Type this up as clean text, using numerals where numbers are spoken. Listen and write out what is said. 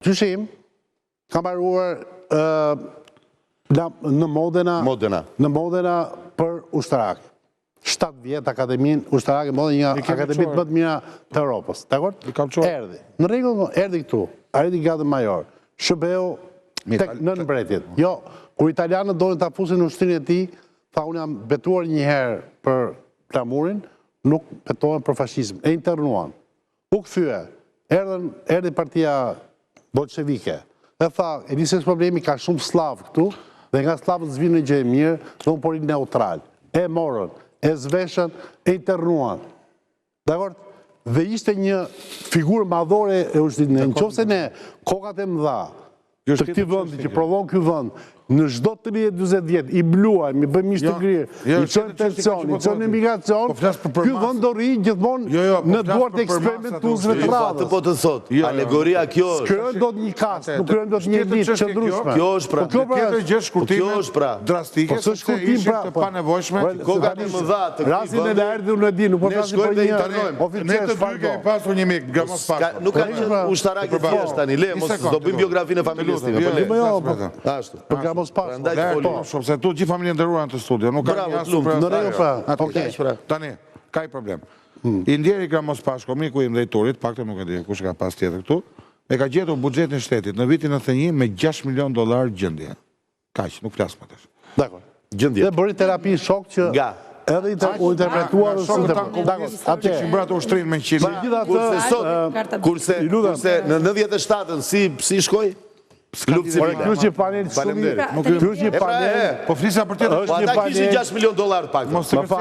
Gjyshi im ka mbaruar në Modena, Modena. Në Modena për ushtarak. 7 vjet akademinë ushtarake Modena, një nga akademitë më të mira të Europës. Dakord? Erdhi. Në rregull, erdhi këtu. Arriti gradën major. Shërbeu tek nën mbretit. Jo, kur italianët donin ta fusin në ushtrinë e tij, tha unë jam betuar një herë për flamurin, nuk betohem për fashizmin. E internuan. U kthye, erdhën, erdhi partia bolshevike. Dhe tha, e di se është problemi, ka shumë sllavë këtu, dhe nga sllavët s'vjen një gjë e mirë, dhe unë po rri neutral. E morën, e zveshën, e internuan. Dakord? Dhe ishte një figurë madhore e ushtrisë. Në qoftë se ne, kokat e mëdha, të këtij vendi që prodhon ky vend në çdo 30-40 vjet i bluajmë, i bëjmë mish të grirë, i çojmë pension, i çojmë në emigracion, ky vend do rrijë gjithmonë jo, jo, po në duart e eksperimentuesve të radhës. Atë po të thotë, alegoria kjo është. S'krijojmë dot një kastë, nuk krijojmë dot një elitë të qëndrueshme. Kjo është pra. Po kjo pra tjetër gjë shkurtime. Kjo është pra. Drastike, po sepse ishin pra, të po. panevojshme. Kokat e mëdha të këtij vendi. Rastin e Laertit unë e di, nuk po flasim për një oficer. Ne të dy kemi pasur një mik, Gramoz Pashko. Nuk ka qenë ushtarak i thjeshtë tani, le, mos do bëjmë biografinë e familjes time, po le. Jo, jo, po. Ashtu. Për Gramoz Pashko. Prandaj të foli. Po, shumë se tu gjithë familjen nderuar në të studio, nuk ka një as super. Në rregull pra. Okej. Pra. Tani, ka një problem. Hmm. I ndjeri Gramoz Pashko, miku im dhe i Turit, paktën nuk e di kush ka pas tjetër këtu, e ka gjetur buxhetin e shtetit në vitin 91 me 6 milion dollar gjendje. Kaq, nuk flas më tash. Dakord. Gjendje. Dhe bëri terapi shok që Nga edhe inter, u interpretua dhe si të Dakord. Atë që bërë atë ushtrinë me 100. Megjithatë, kurse sot, kurse kurse në 97-ën si si shkoi? Luftë civile. Ky është një panel shumë. Ky është një pra, panel. Po flisja për tjetër. Po ata kishin 6 milion dollar të paktën. Mos të fal.